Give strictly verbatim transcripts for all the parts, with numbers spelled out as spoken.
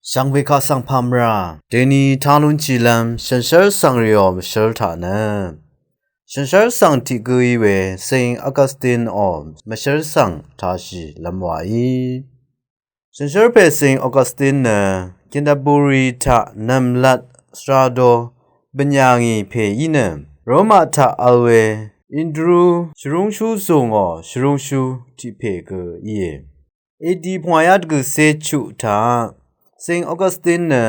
Shvngbe kaq svng pamra deni talun chilvm shønshvr svng rìò mvshvr taq nø shønshvr svng tiq gø í we Saint Augustine ò mvshvr svng tashì lvm wàí. Shønshvr pè Saint Augustine nø Canterbury taq nv̀mlat svrado bvnyà ngì pè í nø Roma taq vl we Andrew shvrúngshú zùngò shvrúngshú tiq pè gø íe. A D pvngwàyá dvgø̀cé chuq taq Saint Augustine nø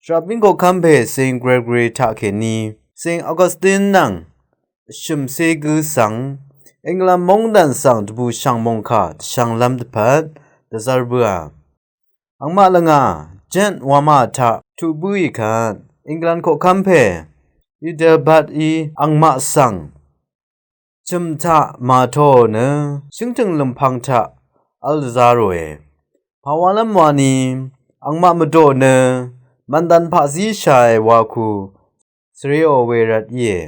shvrabín koqkv́m pè Saint Gregory taqkèní Saint Augustine nvng vshø̀mcé gǿ svng England móngdàn svng dvbùshv̀ng mòngkà dvshv̄nglv́m dvpvt dvzv́r bǿà. Angmaq lvngà jvt wamà taq tuq bǿì kvt England koqkv́m pè Ethelbert í angmaq svng chø̀m taq màtōò nø shǿngtø̀ng lùmpv̄ng taq v̄l dvzā ròe. Pàwálv́m wani angmaq mvdò nø mv̀ndan paqzí shàe waku svreò we rvt íe.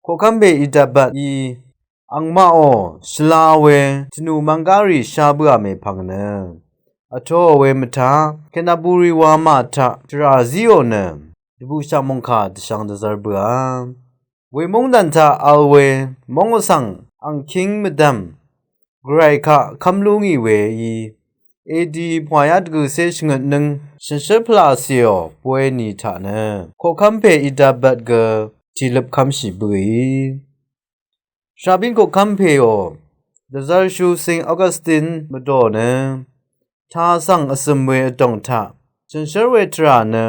Koqkv́m pè Ethelbert í angmaqò shvla we tvnù mvnggárì shá bǿà mèpvng nø vtōò we mvtaq Canterbury wamà taq tvrà zíò nø dvbùshv̀ng mòngkà dvshv̄ng dvzv́r bǿà. Wemóngdàn taq vl we móng vsvng angkíng mvdv̀m gvray kaq kv́m lú ngì weí A D pvngwàyá dvgø̀cé shvngøtnǿng shø̀nshv́r pvlàcèò bóy ni taq nø koqkv́m pè Ethelbert gø tìløp kv́mshì bǿì. Shvrabín koqkv́m pèò dvzv́rshú Saint Augustine mvdò nø tā svng vzø̀m we vdòng taq shø̀nshv́r we tvrà nø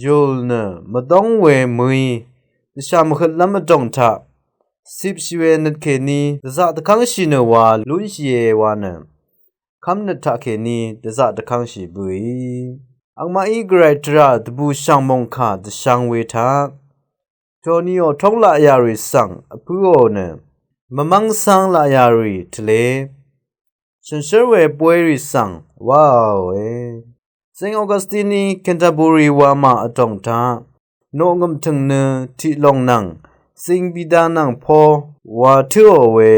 yùl nø mvdóng we mø̀í dvshà mvhøtlv́m vdòng taq cipshì we nøt kèní dvzaq dvkv́ngshì nø wa lúnshìe wa nø kv́mnøt taqkèní dvzaq dvkv́ngshì bǿì. Angmaqí gvray tvrà dvbùshv̀ng mòngkà dvshv̄ng we taq tòniò tóng laqyà rì svng vpǿò nø mvmv́ng cáng laqyà rì tvlé shø̀nshv́r we bóyrì svng wáòe. Saint Augustine í Canterbury wamà vdòng taq noqngø̀m tø̀ng nø tiqlòng nvng Saint Peter nvng Paul wà tǿò we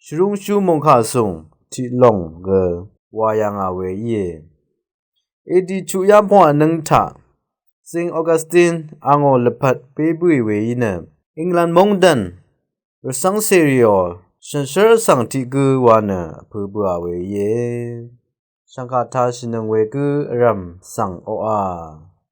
shvrúngshú mòngkà sùng tiqlòng gø wà yà ngà we íe. A D chuqyá pvngwànǿng taq Saint Augustine angò lvpat pé bǿì we í nø England móngdàn rvcv́ng cèrìò shø̀nshv́r vsvng tiq gǿ wa nø vpø̄ bǿà we íe. Shv̀ngkà tāshìnøng we gǿ vrv̀m svng oqà